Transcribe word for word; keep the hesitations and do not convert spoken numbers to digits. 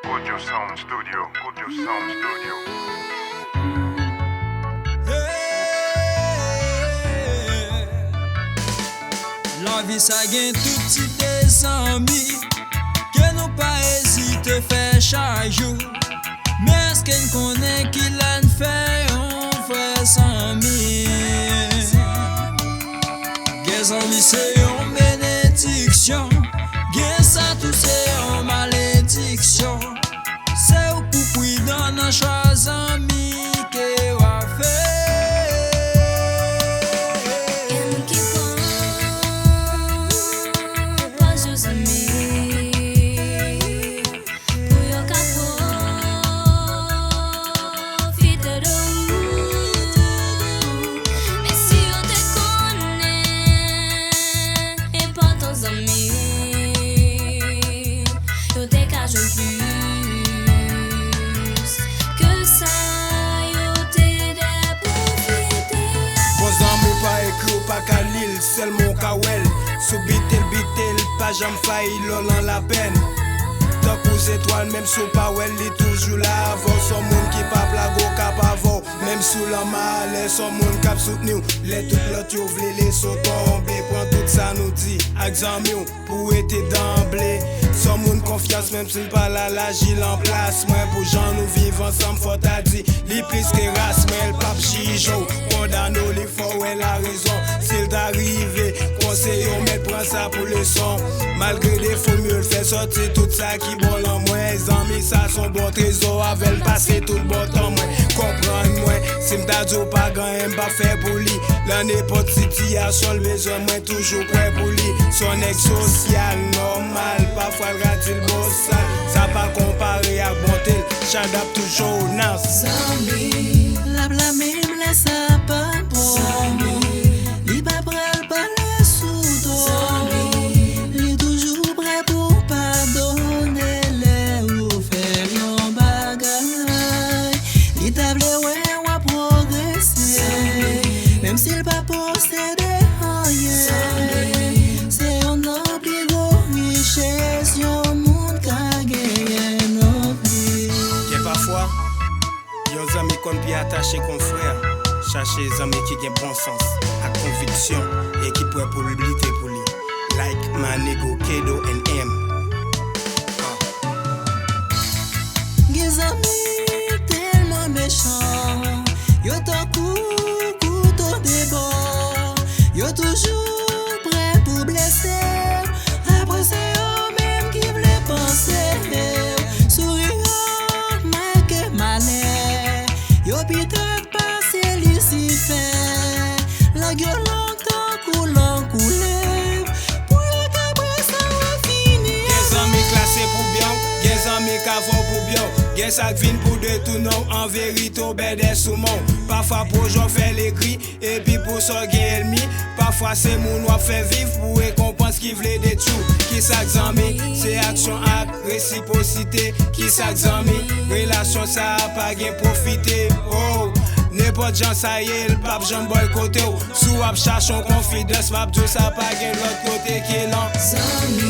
Kojo Sound Studio, Kojo Sound Studio. Lavi sa gen tout tip de zanmi ke nou pa ezite fè chak jou. Men èske n konnen kilè n fè yon vrè zanmi? Gen zanmi se yon benediksyon, gen sa tou se yon malediksyon. Se ou k pou pridan nan chwa zanmi ke w ap fè. Gen moun ki pran pòz yo zanmi pou yo ka pwofite de ou. Men si yo te konnen enpòtans zanmi, yo te ka jwenn plis ke sa yo te dwe pwofite. Bon zanmi pa ekri, ou pa ka li l, sèlman w ka wè l. Si w bite l, bite l, pa janm fayi lè w nan lapèn. Tankou zetwal, menm si w pa wè l, li toujou la avè w. S on moun ki p ap lage w k ap avè w, menm si w lan malè. S on moun k ap soutni w lè tout lòt yo vle lese w tonbe. Pran tout sa nou di ak zanmi w pou w rete danble. S on moun konfyans, menm si l pa la, l aji lan plas mwen. Pou jan nou viv ansanm, fò ta di li plis ke ras mwen. L p ap jije w, kondane w, li fè w wè larezon. Si l ta rive konseye w, mèt pran sa pou leson. Malgre defo m yo, l fè sòti tout sa ki bon lan mwen. Zanmi sa s on bon trezò, avè l m pase tout bon tan mwen. Konprann mwen, si m ta di w pa gen anyen m p ap fè pou li. Lan nenpòt sitiyasyon l bezwen mwen, toujou prè pou li. S on nèg sosyal, nòmal, pafwa l ka di l bosal. Sa pa konpare ak bonte l, Chadap toujou nan. Zanmi, l ap la menm lè sa pa bon. Zanmi, li pa pral pale sou do. Zanmi, li toujou prè pou padone lè ou fè l yon bagay. Li ta vle wè w ap pwogrese, menm si l pa posede anyen. Se youn nan pi gwo richès yon moun ka genyen nan vi. Gen pafwa, yon zanmi konn pi atache k on frè. Chache zanmi ki gen bon sans ak konviksyon e ki prè pou l lite pou li. Like my nigga Kedo and M. Gen zanmi tèlman mechan, yo tankou kouto de bò. Yo toujou prè pou blese w. Apre se yo menm ki vle panse w. Souri yo make malè. Yo pi tèt pase Lisifè. Lang yo long tankou lang koulèv. Pou yo ka bwè san w fini. Gen zanmi klase pou byen w, gen zanmi k avè w pou byen w. Gen sa k vin pou detounen w, an verite w bèdè sou men w. Pafwa pwojè w fè l egri, epi pou sa w gen ènmi. Pafwa se moun w ap fè viv pou rekonpans ki vle detwi w. Kisa k zanmi? Se aksyon ak resipwosite. Kisa k zanmi? Relasyon sa a pa gen pwofite. Oh, nenpòt jan sa ye, l p ap janm bòykote w. Si w ap chache yon konfidans, m ap di w sa pa gen lòt kote ke lan. Zanmi,